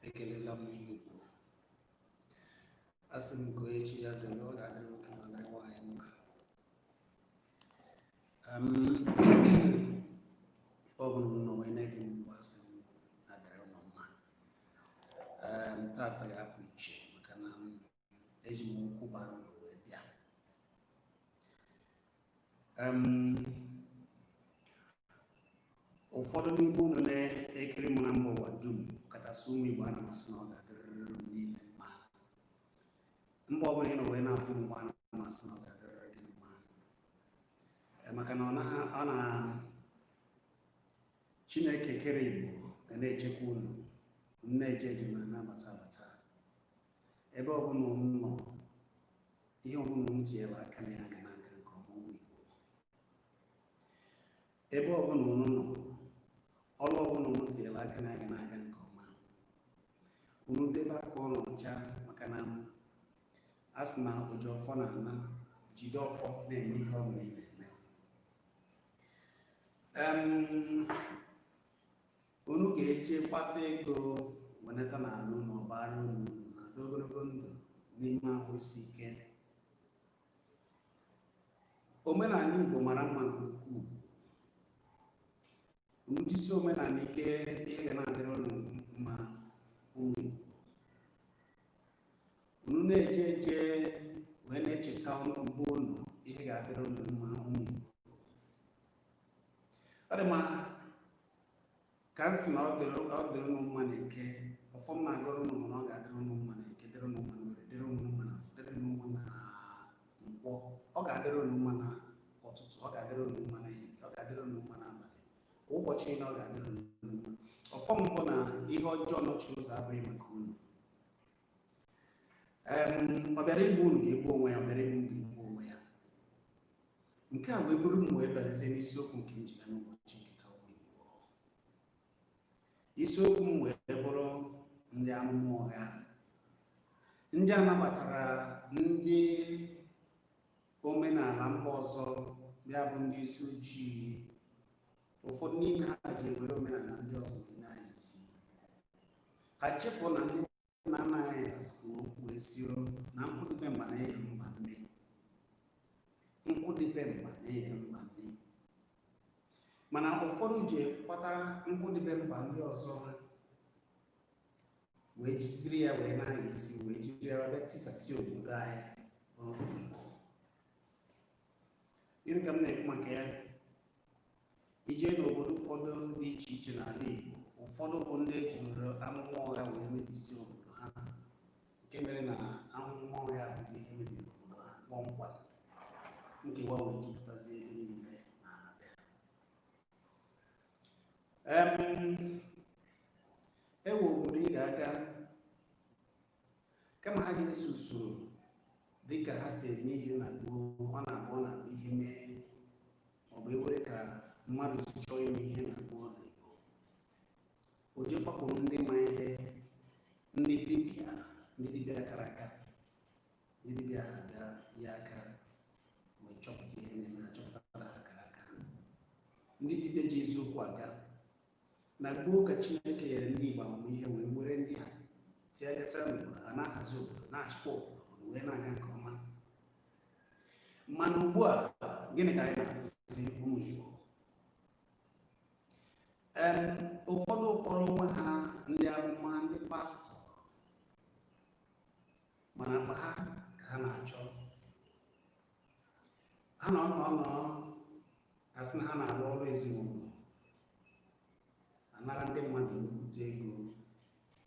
Ekelela m ụmụ Igbo. Asị m nke onye chi ya zere, ọ ga-adịrị nwoke ma dịrị nwaanyị mma. Ọ bụrụ na wee na-ege m ugbu, asị m adịrị ụnụ mma. Tata ga-apụ iche maka na eji m okwu bara uru wee bịa. Ụfọdụ n'ime unu na-ekiri m na mba ụwa dum, kachasị ụmụ Igbo, ana m asị na ọ ga-adịrịrị m niile mma. Mba ọbụla ị nọ wee na-afụ m ugbu, ana m asị na ọ ga-adịrịrị gị mma, maka na ọ naghị ọ na Chineke kere Igbo ga na-echekwa unu, unu na-eje eje ma na-abata abata. Ebe ọbụla unu nọ, ihe ọbụla unu tinyere aka na ya ga na-aga nke ọma. Ụmụ Igbo, ebe ọbụla unu nọ, ọrụ ọbụla unu tinyere aka na ya ga na-aga nke ọma. Unu debe aka unu ọcha, maka na a sị na oji ọfọ na-ana jide ọfọ na-eme ihe ọbụla ị na-eme. Unu ga-eje kpata ego wenata n'ala unu, ọbara unu uru na adị ogologo ndụ n'ime ahụ isi ike. Omenala Igbo mara mma nke ukwuu. Unu jisi omenala ike, ihe ga na-adịrị unu mma. Ụmụ Igbo, unu na-eje eje wee na-echeta mbụ unu, ihe ga-adịrị unu mma. Ụmụ Igbo, ọ dị mma ka m sị na ọ dị unu mma na Eke. Ọfọ m na-agọrọ unu mana ọ ga-adịrị unu mma na Eke, dịrị unu mma na Orie, dịrị unu mma na Afọ, dịrị unu mma na Nkwọ. Ọ ga-adịrị unu mma na ụtụtụ, ọ ga-adịrị unu mma na ehihie, ọ ga-adịrị unu mma n'abalị, kwa ụbọchị niile ọ ga-adịrị unu mma. Ọfọ m bụ na ihe ọjọọ nọchiri ụzọ abụghị maka unu. Ọ bịara igbu unu ga-egbu onwe ya, ọ bịara igbu unu ga-egbu onwe ya. Nke a wee bụrụ m wee bazie n'isiokwu nke m ji bịa n'ụbọchị nke taa. Ụmụ Igbo, isiokwu m wee bụrụ ndị amụma ụgha, ndị a nabatara ndị omenala mba ọzọ bịa, bụ ndị isi ojii. Ụfọdụ n'ime ha ji ewere omenala ndị ọzọ wee na-anya isi. Ha chefuo na ndị nna nna anyị kwuru okwu esio na nkụ dịbe mba na-enyere mba nri, nkụ dịbe mba na-enyere mba nri. Mana ụfọdụ ji kpata nkụ dịbe mba ndị ọzọ wee jiziri ya wee na-anya isi, wee jiri ya bịa tisasị obodo anyị bụ Igbo. Gịnị ka m na-ekwu maka ya? Ije n'obodo ụfọdụ dị iche iche n'ala Igbo, ụfọdụ bụ ndị ejigoro amụma ụgha wee mebisi obodo ha, nke mere na amụma ụgha bụzi ihe mebiri obodo ha kpọmkwem. Nkewa wee jupụtazie ebe niile n'ala be ha. Ewe obodo ị ga-aga, kama ha ga-eso usoro dịka ha si eme ihe na gboo, ọ na-abụ ihe mee, maọbụ ewere ka mmadụ si chọọ ime ihe na gboo na Igbo, o jee kpakpuru ndị ma ihe, ndị dibịa, ndị dibịa kara aka. Ndị dibịa ha bịa ya aka wee chọpụta ihe na-eme, ha chọpụtara ha kara aka. Ndị dibịa ji eziokwu aga. Na gboo ka Chineke nyere ndị Igbo amamihe wee were ndị ha tinyegasịa n'obodo ha, na-ahazi obodo, na-achịkwa obodo, obodo wee na-aga nke ọma. Mana ugbu a, gịnị ka anyị na-afụzi, ụmụ Igbo? Ụfọdụ kpọrọ onwe ha ndị amụma, ndị pastọ, mana akpa ha ka ha na-achọ. Ha nọ nọ nọ asị na ha na-arụ ọrụ ezinụlọ, anara ndị mmadụ nnukwute ego,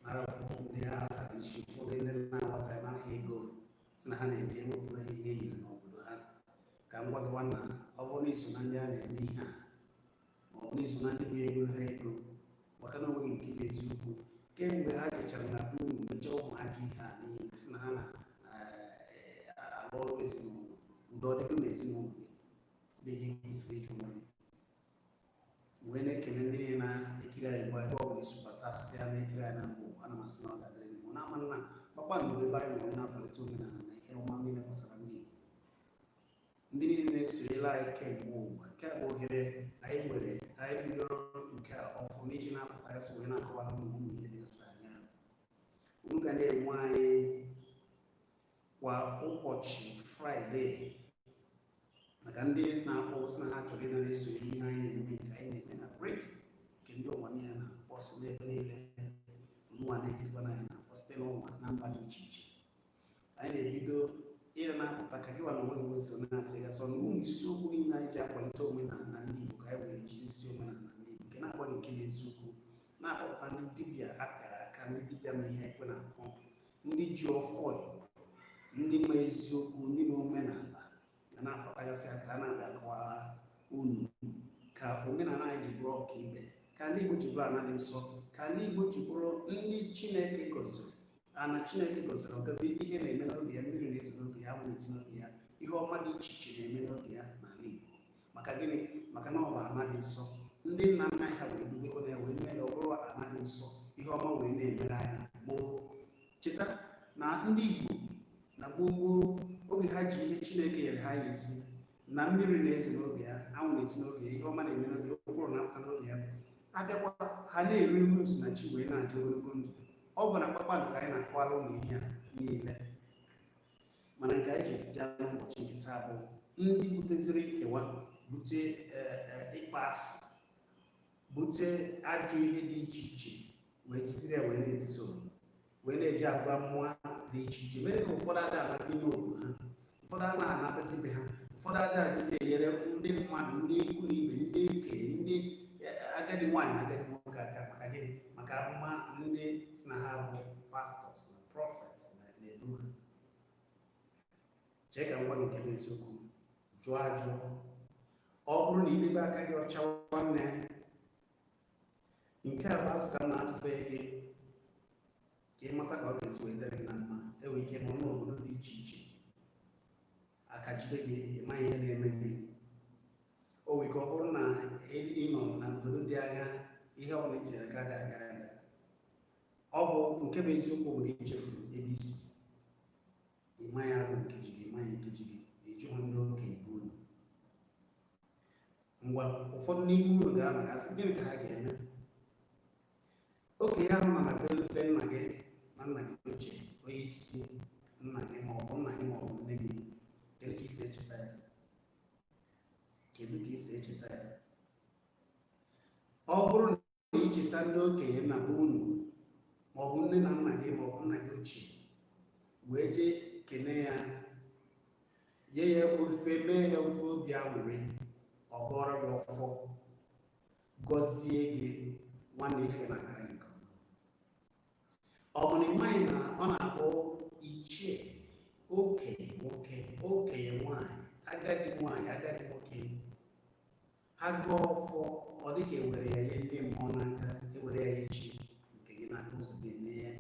nara ụfọdụ ndị ha asara isi, ụfọdụ ndị na-aghọta, nara ha ego, si na ha na-eji ewepụrụ ha ihe eyiri n'obodo ha. Ka m gwa gị nwanna, ọ bụrụ na iso na ndị a na-eme ihe a, ma ọ bụ na iso na ndị bụ egoro ha ego, maka na onweghị nke bụ eziokwu. Kemgbe ha jechara na be unu mechaa ụmụ ajọ ihe a niile, si na ha na-arụ ọrụ ezinụlọ, udo ọdịgo na ezinụlọ gị bụ ihe ị kwesịrị ịjụ onwe gị. Wee na-ekele ndị niile na-ekiri anyị ugbu a, ebe ọ bụla isi bata sị ya na-ekiri anyị na mba ụwa. Ana m asị na ọ ga-adịrị gị mma. Na-ama nna kpakpando bụ ebe anyị nọ wee na-akwalite omenala na ihe ọma niile gbasara ndị Igbo. Ndị niile na-esonyela anyị kemgbe ụwa, nke a bụ ohere anyị nwere. Anyị bidoro nke a ọfụ n'iji na-apụtagasị wee na-akọwara ụmụ ụmụ ihe dịgasị anya. Unu ga na-enwe anyị kwa ụbọchị Fraịde, maka ndị na-akpọ sị na ha chọrọ ịna na-esonye ihe anyị na-eme, nke anyị na-eme na redio nke ndị ụwa niile na-akpọ si n'ebe niile nwa na-ekirikwa na ya na-akpọ site n'ụwa na mba dị iche iche. Anyị na-ebido ịra na-apụta ka gị nwa na onwe gị wee so na-atịgasị ọnụ ụmụ isiokwu niile anyị ji akwalite omenala ndị Igbo, ka anyị wee jidesi omenala ndị Igbo, nke na-agwa gị nke n'eziokwu, na-akpọpụta ndị dibịa akara aka, ndị dibịa ma ihe ekwe na-akụ, ndị ji ọfọ Igbo, ndị ma eziokwu, ndị ma omenala, ga na-akpọtagasị aka a na-abịa akọwara unu ka omenala anyị ji bụrụ ọka ibe, ka ndị Igbo ji bụrụ ana dị nsọ, ka ndị Igbo ji bụrụ ndị Chineke gọziri, ana Chineke gọziri ọgọzi. Ihe na-eme n'oge ya, mmiri na-ezo n'oge ya, anwụ na-eti n'oge ya, ihe ọma dị iche iche na-eme n'oge ya n'ala Igbo. Maka gịnị? Maka na ọ bụ ana dị nsọ. Ndị nna nna anyị ha wee dubekwa ya, wee mee ya ọ bụrụ ana dị nsọ, ihe ọma wee na-emere anyị gboo. Cheta na ndị Igbo na gboo gboo, oge ha ji ihe Chineke nyere ha ya esi na mmiri na-ezo n'oge ya, anwụ na-eti n'oge ya, ihe ọma na-eme n'oge ya, ụkwụrụ na-apụta n'oge ya, abịakwa ha na-eri nri na chi wee na-aja ogologo ndụ. Ọ bụ na kpakpando ka anyị na-akọwara ụmụ ihe a niile. Mana nke anyị ji bịa n'ụbọchị nke taa bụ ndị buteziri nkewa, bute ịkpa asị, bute ajọ ihe dị iche iche, wee jiziri ya wee na-etisa obodo, wee na-eji agwa mmụọ dị iche iche, mere na ụfọdụ ada amazi ime obodo ha, ụfọdụ a na-anabazi be ha, ụfọdụ ada ajizi enyere ndị mmadụ, ndị ikwu na ibe, ndị okenye, ndị agadi nwaanyị na agadi nwoke aka. Maka gịnị? Maka amụma ndị si na ha bụ pastors na prophets na-edu ha. Chee ka m gwa gị nke bụ eziokwu. Jụọ ajụ. Ọ bụrụ na idebe aka gị ọcha, nwanne, nke a bụ azụ ka m na-atụpe gị ka ị mata ka ọ ga-esi wee dịrị gị na mma. Enwere ike nọ n'obodo dị iche iche, aka jide gị, ịma ihe na-eme gị. O nwere ike ọ bụrụ na ị nọ na obodo dị anya, ihe ọ bụla i tinyere aka dị aga aga. Ọ bụ nke bụ eziokwu bụ na i chefuru ebe isi, ịma ya bụ nkeji gị, ịma ya nkeji gị, ịjụghị ndị okenye bụ unu. Ngwa, ụfọdụ n'ime unu ga-anọ ya sị, gịnị ka ha ga-eme? Okenye ahụ nọ na be nna gị na nna gị ochie, onye isi nna gị ma ọ bụ nna gị ma ọ bụ nne gị, kedu ka isi echeta ya? Kedu ka isi echeta ya? Ọ bụrụ na icheta ndị okenye na be unu, ma ọ bụ nne na nna gị ma ọ bụ nna gị ochie, wee jee kene ya, nye ya ofe, mee ya ofe obi aṅụrị, ọ gọrọ gị ọfọ, gọzie gị, nwanne, ihe ga na-agara gị nke ọma. Ọ bụ na ị maghị na ọ na-akpọ ichie, okenye nwoke, okenye nwanyị, agadi nwanyị, agadi nwoke, ha gọọ ọfọ, ọ dịka ewere ya nye ndị mmụọ n'aka, ewere ya echi nke gị n'aka, ụzọ ga-eme ya.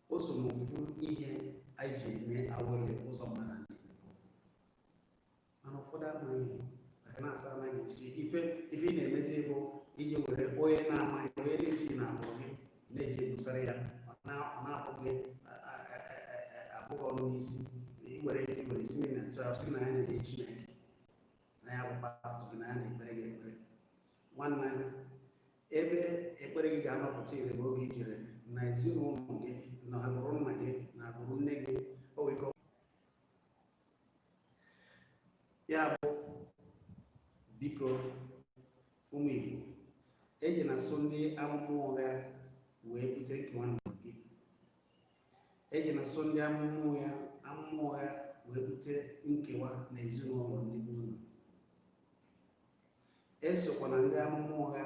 O so n'ofu ihe anyị ji eme awele ụzọ mmadụ na-emepe, mana ụfọdụ amaghị, maka na asa anaghị esi ife. Ife ị na-emezi bụ iji were onye na-amaghị, onye na-esighị na agbụrụ gị, ị na-eji ebusara ya, ọ na-abụ gị abụghị ọnụ n'isi. Iwere nke iwere si na tụọ si na ya na-enye Chineke, na ya bụ pastọ gị, na ya na-ekpere gị ekpere. Nwanne, ebe ekpere gị ga-anọpụta ire bụ oge ijere na ezinụlọ gị, na agbụrụ nna gị na agbụrụ nne gị. O nwere ike ya bụ, biko, ụmụ Igbo, eji na so ndị amụma ụgha wee bute nkewa n'obodo gị. Eji na so ndị amụma ụgha wee bute nkewa na ezinụlọ ndị be unu. Esokwana ndị amụma ụgha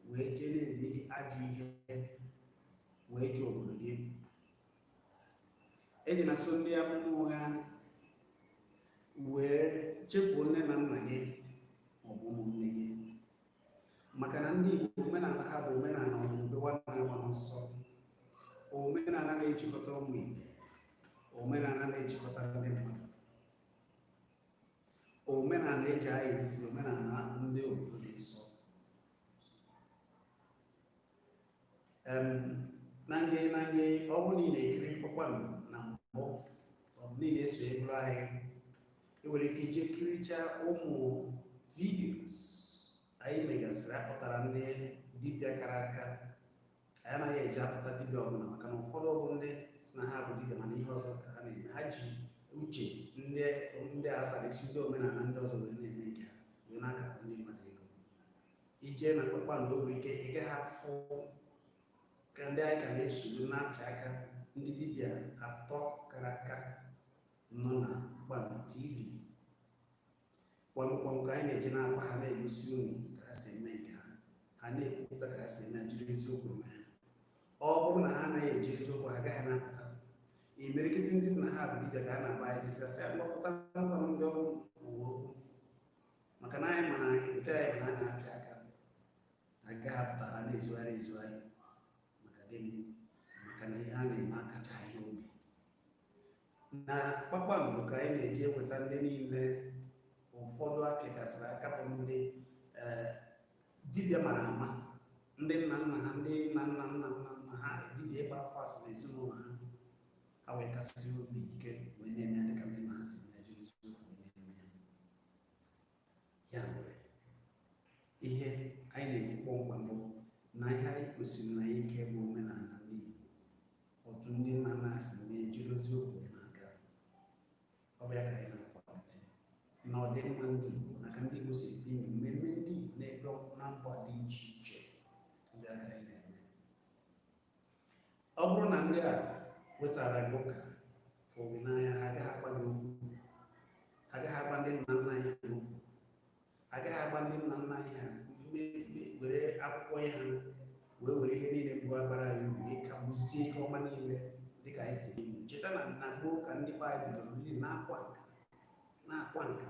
wee jee na-eme ajọ ihe wee jụọ obodo gị. Eji na so ndị amụma ụgha wee chefuo nne na nna gị maọbụ ụmụnne gị, maka na ndị Igbo, omenala ha bụ omenala ọdụrụbe nwanne agba n'ọsọ, omenala na-ejikọta ụmụ Igbo, omenala na-ejikọta ndị mmadụ, omenala eji agha esi, omenala ndị obodo dị nsọ. Na nge, ọ bụrụ na ị na-ekiri Kpakpando na mbụ, ọ bụ niile eso eburu anyị, ị nwere ike ije kirichaa ụmụ videos anyị megasịrị. Akpọtara ndị dibịa kara aka. Anyị anaghị eji apụta dibịa ọbụla, maka na ụfọdụ bụ ndị si na ha bụ dibịa, mana ihe ọzọ ka ha na-eme. Ha ji uche ndị a sara isi, ndị omenala ndị ọzọ, wee na-eme nke ha, wee na-akapụ ndị mmadụ ego. Ijee na Kpakpando, o nwere ike ị gaghị afụ ka ndị anyị ka na-esoro na-apịa aka. Ndị dibịa atọ kara aka nọ na Kpakpando TV kwamgbe kwamgbe, anyị na-eji n'afọ ha na-egosi unu ka ha si eme nke ha. Ha na-ekwupụta ka ha si eme ya, jiri eziokwu eme ha. Ọ bụrụ na ha anaghị eji eziokwu, ha agaghị na-apụta. Imirikiti ndị si na ha bụ dibịa ka a na-agba anyị jisi asị mgbapụta nkwanụ ndị ọrụ ụwa okwu, maka na anyị mana nke anyị bụ na a na-apịa aka, agaghị apụta. Ha na-ezugharị ezugharị. Maka gịnị? Maka na ihe a na-eme akachaghị obi. Na Kpakpando ka anyị na-eji eweta ndị niile ụfọdụ apịakasịrị aka, bụ ndị dibịa mara ama, ndị nna nna ha, ndị nna nna nna nna nna ha, dibịa ịgba afọ asị n'ezinụlọ ha. Ha wee kasị obi ike wee na-eme ya dịka ndị nna ha si eme, jiri eziokwu wee na-eme ya. Ya mere, ihe anyị na-ekwu kpọmkwem bụ na ihe anyị kwesịrị na ike bụ omenala ndị Igbo, otu ndị nna nna ha si mee, jiri eziokwu wee na-aga. Ọ bụ ya ka anyị na-akwalite na ọdịmma ndị Igbo, na ka ndị Igbo si ebi ndụ, mmemme ndị Igbo na-ebe na mba dị iche iche. Ndị aka anyị na-eme, ọ bụrụ na ndị a wetara gị ụka fụ gị n'anya, ha agaghị agba gị okwu, ha agaghị agba ndị nna nna anyị ha okwu, ha agaghị agba ndị nna nna anyị ha were akwụkwọ ha wee were ihe niile bụ bara anyị uru, wee kagbuzie ihe ọma niile dịka anyị si ebi. Cheta na gboo ka ndị be anyị bidoro ndị na-akwa nka, na-akwa nka.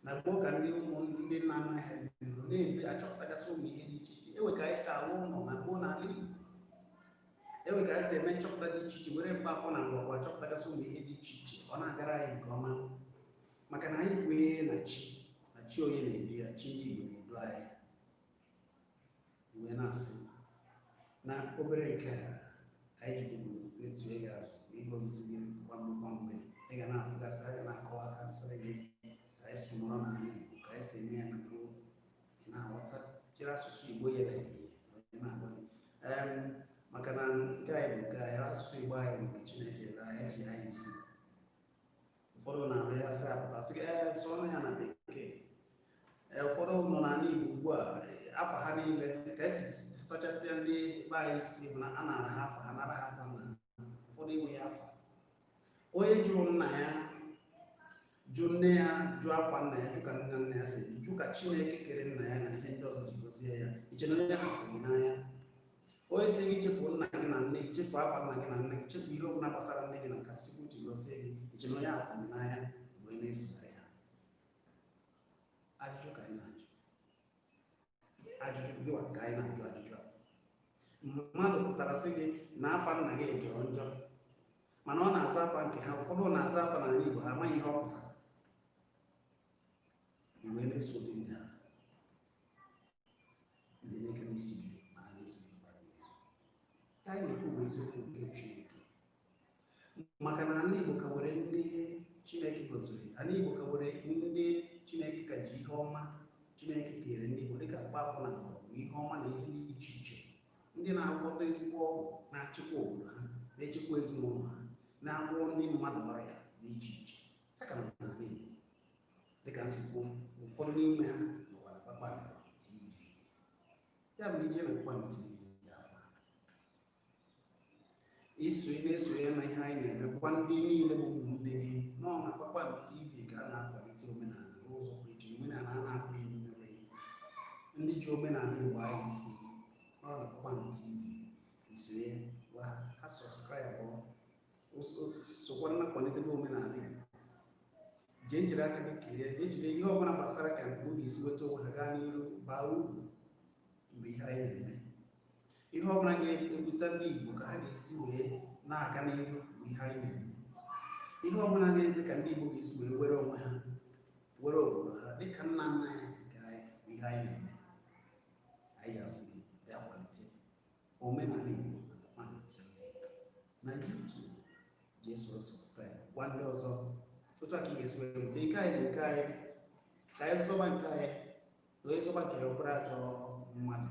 Na gboo ka ndị ụmụ ndị nna nna ha bidoro na-eme achọpụtagasị ụmụ ihe dị iche iche. Ewe ka anyị si alụ ụlọ na gboo n'ala Igbo, ewe ka anyị si eme nchọpụta dị iche iche, were mkpa akwụkwọ na mgbọrọgwụ achọpụtagasị ụmụ ihe dị iche iche. Ọ na-agara anyị nke ọma maka na anyị kwee na chi, na chi onye na-edu ya, chi ndị Igbo na-edu anyị. Wee na-asị na obere nke a anyị ji gbogbo etu ị ga-azụ ịgọzi gị kwamgbe kwamgbe, ị ga na-afụgasị, a ga na-akọwa aka sịrị gị ka anyị si mụrụ n'ala Igbo, ka anyị si eme ya na gboo. Ị na-aghọta, jiri asụsụ Igbo yere eghe wee na-agwa gị, maka na nke anyị bụ nke anyị, asụsụ Igbo anyị bụ nke Chineke na anyị ji anyị isi. Ụfọdụ na-abịa ya sị apụta sị gị, ee, sụọ ya na Bekee. Ee, ụfọdụ nọ n'ala Igbo ugbu a, afa ha niile ka esi sachasịa ndị be anyị isi bụ na a nara ha afa ha, nara ha afa nna ha. Ụfọdụ enweghị afa. Onye jụrụ nna ya, jụ nne ya, jụ afa nna ya, jụ ka nne na nna ya si ebi, jụ ka Chineke kere nna ya na ihe ndị ọzọ ji gozie ya, iche na onye ha fụrụ gị n'anya? Onye si gị chefuo nna gị na nne gị, chefuo afa nna gị na nne gị, chefuo ihe ọbụla gbasara nne gị na ka Chukwu ji gozie gị, iche na onye ahụ fụrụ gị n'anya wee na-esogharị ha? Ajụjụ ka anyị na-ajụ, ajụjụ gịwa ka anyị na-ajụ ajụjụ a. Mmadụ pụtara sị gị na afa nna gị jọrọ njọ, mana ọ na-aza afa nke ha. Ụfọdụ na-aza afa n'ala Igbo, ha amaghị ihe ọ pụtara. I wee na-eso ụdị ndị ahụ na-enye aka n'isi gị, mana na-eso jukwara gị ezu. Anyị na-ekwu bụ eziokwu nke Chineke, maka na ala Igbo ka were ndị Chineke gọziri, ala Igbo ka were ndị Chineke ka ji ihe ọma Chineke kere ndị Igbo, dịka mkpa akwụkwọ na mgbọrọgwụ, ihe ọma na ihe dị iche iche, ndị na-agwọta ezigbo ọgwụ, na-achịkwa obodo ha, na-echekwa ezinụlọ ha, na-agwọ ndị mmadụ ọrịa dị iche iche. Ya ka nọ n'ala Igbo, dịka nsikwu, ụfọdụ n'ime ha nọkwa na Kpakpando TV. Ya bụ na ije na Kpakpando TV ya afọ ha iso na-esonye na ihe anyị na-eme. Gwa ndị niile bụ ụmụnne gị nọ na Kpakpando TV ka a na-akwalite omenala n'ụzọ pụrụ iche, omenala a na-akpụ mmiri, ndị ji omenala Igbo anyị isi nọ na Kpakpando TV. Isonye, gwa ha ha subscribe, sokwara na kwalitebe omenala Igbo. Jee jiri aka gị kirie, jee jiri ihe ọbụla gbasara ka mgbe ga-esi nweta onwe ha gaa n'iru baa uru mgbe ihe anyị na-eme, ihe ọbụla ga-ebute ndị Igbo ka ha ga-esi wee na-aga n'iru bụ ihe anyị na-eme, ihe ọbụla na-eme ka ndị Igbo ga-esi wee were onwe ha, were obodo ha dịka nna nna anyị si ka anyị bụ ihe anyị na-eme. Anyị ga-asị gị bịa kwalite omenala Igbo na Kpakpando TV na YouTube. Jee soro, subscribe, gwa ndị ọzọ. Otu a ka ị ga-esi wee weta ike anyị bụ nke anyị, ka anyị zọba nke anyị, na onye zọba nke ya, ọbụrụ ajọ mmadụ.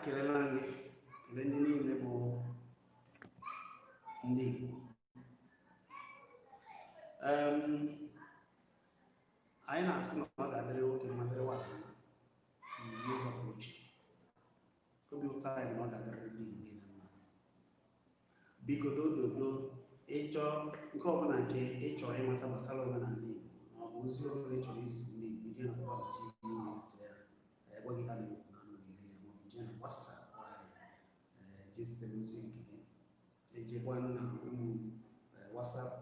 Ekelela m gị, kelee ndị niile bụ ndị Igbo. Anyị na-asị na ọ ga-adịrị nwoke mma, dịrị nwaanyị mma n'ụzọ pụrụ iche. Obi ụtọ anyị bụ na ọ ga-adịrị ndị Igbo niile mma. Biko, dododo, ịchọ nke ọbụla nke ị chọrọ ịmata gbasara omenala Igbo ma ọ bụ ozi ọbụla ị chọrọ izipụ ndị Igbo, ije na Kpakpando TV na-ezite ya, anyị gwa gị ha na-ekwu na anụ ga-eri ya, ma ọ bụ ije na WhatsApp anyị, jee zitere ozi nke gị. Ejekwa na ụmụ WhatsApp,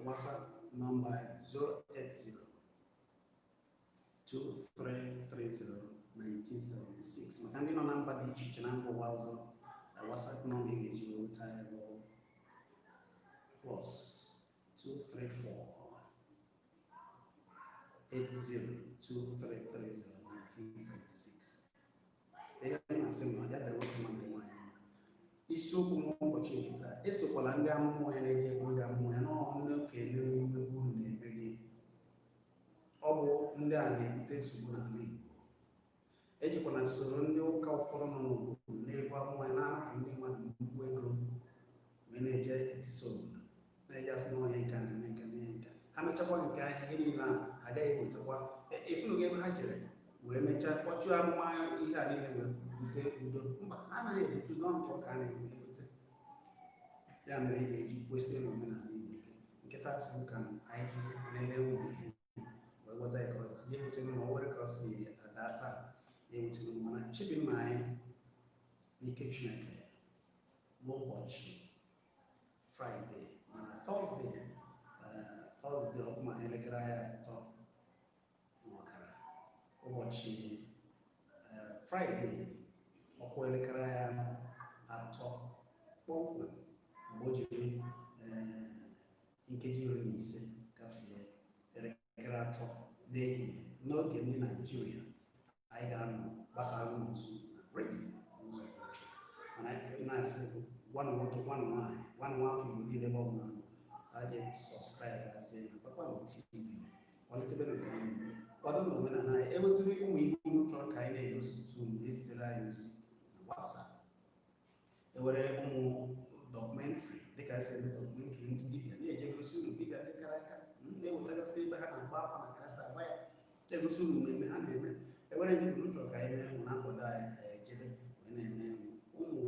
WhatsApp nọmba 080 2330 1976. Maka ndị nọ na mba dị iche iche na mba ụwa ọzọ, WhatsApp nọmba ị ga-eji wee nweta ya bụ +234 802330 1976. Ihe m na-asị m na ya dịrị nwoke mma, dịrị nwaanyị mma. Isiokwu m ụbọchị nke taa: esokwala ndị amụma ya na-eji eburu gị amụma ya n'ọhụ ndị okenye n'ime unu na-eme gị. Ọ bụ ndị a na-ebute nsogbu n'ala Igbo. Ejikwana soro ndị ụka ụfọdụ nọ n'obodo na-ebu amụma ya, na-anapụ ndị mmadụ nnukwu ego wee na-eje etisa obodo, na-eje asị na onye nka na-eme nka na ihe nka. Ha mechakwa nke ahịa, ihe niile a ha agaghị ewetakwa efunugo ebe ha jere wee mechaa kpọchuo amụma ihe a niile wee bute udo. Mba, ha anaghị ebute udo nke ụka a na-ebute. Ya mere ị ga-eji kwesị n'omenala Igbo ike. Nkịta asị m ka anyị ji lelee ụmụ ihe wee gwaza ya ka ọ si ewutere ma ọ were ka ọ si ada taa ya ewutere. Mana chibimma anyị n'ike Chineke n'ụbọchị Fraịde, mana Tọzdee, Tọzdee ọkụma elekere anya 3:30, ụbọchị Fraịde ọkụ elekere anya 3 kpọmkwem, mgbe o jiri nkeji 15 gafee elekere 3 n'ehihie n'oge ndị Naijiria, anyị ga-anọ gbasara n'ozu na redio n'ụzọ pụrụ iche. Mana na-asị, gwanụ nwoke, gwanụ nwaanyị, gwanụ nwa afọ Igbo niile ebe ọ bụla nọ, ha je subscribe gazie na Kpakpando TV, kwalitebe nke anyị na-eme, kwado na omenala anyị. Eweziri ụmụ ihe unu chọrọ ka anyị na-egosipụta, unu na-ezitere anyị ozi na WhatsApp. Ewere ụmụ documentary dịka esi eme documentary ndị dibịa na-eje gosi unu dibịa ndị kara aka, na-ewetagasị ebe ha na-agba afa na ka ha si agba ya, na-egosi unu mmemme ha na-eme. Ewere nke unu chọrọ ka anyị mee, ụmụ na-akwado anyị, anyị ejebe wee na-eme ụmụ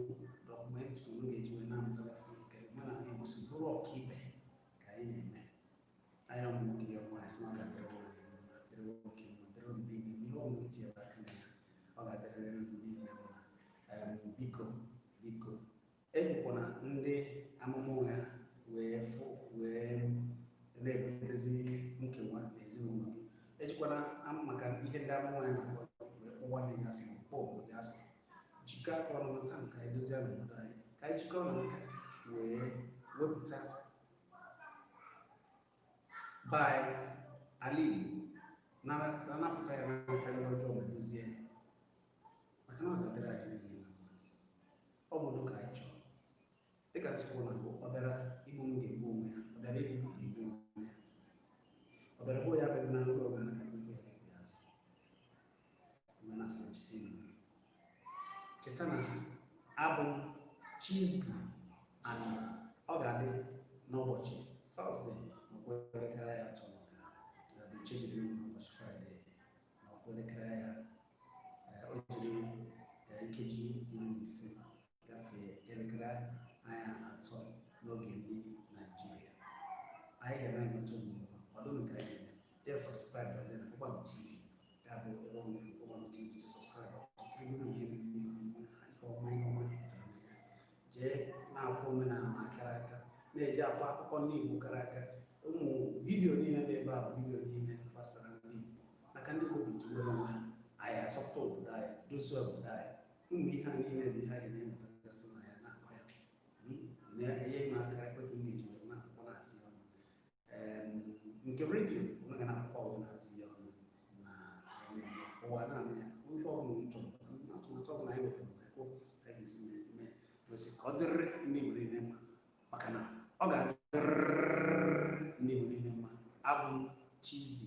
documentary unu ga-eji wee na-amụtagasị ka omenala Igbo si bụrụ ọkaibe ka anyị na-eme. Anya ụmụ nwoke ya nwaanyị sị na ọ ga-adịrị nwaanyị mma, dịrị nwoke mma, dịrị unu niile. Ihe ọbụla unu tinyere aka na ya, ọ ga-adịrịrị unu niile mma. Biko, biko, ekwukwana ndị amụma ụgha wee fụ wee na-ebutezi nkewa n'ezinụlọ gị. Ejikwana maka ihe ndị amụma ya na-agwa wee kpọọ nwanne gị asị ma ọ kpọọ obodo gị asị. Jikọọ aka ọnụ nata ka anyị dozie n'obodo anyị, ka anyị jikọọ n'aka wee wepụta be anyị, ala Igbo, napụta ya n'aka ndị ọjọọ ma dozie ya, maka na ọ ga-adịrị anyị niile na mma. Ọ bụ udo ka anyị chọrọ. Dịka nsogbu na abụ, ọ bịara igbu m ga-egbu onwe ya, ọ bịara igbu m ga-egbu onwe ya, ọ bịara gbuo ya abịaghị na ngwa ọgana ka mkpụkpụ ya ga-ekwu ya azụ. Mgbe na-asị jisi m, cheta na abụ m Chizzy Ani. Ọ ga-adị n'ụbọchị Tọzdee n'ọkwa elekere ya 3:30, ga-abụ echebiri m n'ụbọchị Fraịde n'ọkwa elekere ya o jiri nkeji 15 gafee elekere anya 3 n'oge ndị Naijiria. Anyị ga na-enweta ụmụ kwado nke anyị na-eme. Jee subscribe gazie na Kpakpando TV. Ya bụ ebe ọ bụla ifu Kpakpando TV, jee subscribe, kiri ụmụ ihe niile, ihe ọma, ihe ọma jupụtara na ya. Jee na-afụ omenala akara aka, na-eji afụ akụkọ ndị Igbo kara aka. Ụmụ vidiyo niile dị ebe a bụ vidiyo niile gbasara ndị Igbo, maka ndị Igbo ga-eji nwere onwe ha, anyị asọpụta obodo anyị, dozie obodo anyị. Ụmụ ihe a niile bụ ihe a ga na-emetagasị na ya na-akọ ya na-enye m akara ekwentị m ga-eji wee na-akwụkwọ na-atinye ọnụ. Nke redio unu ga na-akwụkwọ wee na-atinye ọnụ na anyị na-eme ụwa na-anụ ya. Ife ọbụla m chọrọ, atụmatụ ọbụla anyị wetara na ekwu ka anyị ga-esi mee kwesị ka ọ dịrịrị ndị Igbo niile mma, maka na ọ ga-adịrịrị ndị Igbo niile mma. Abụ m Chizzy.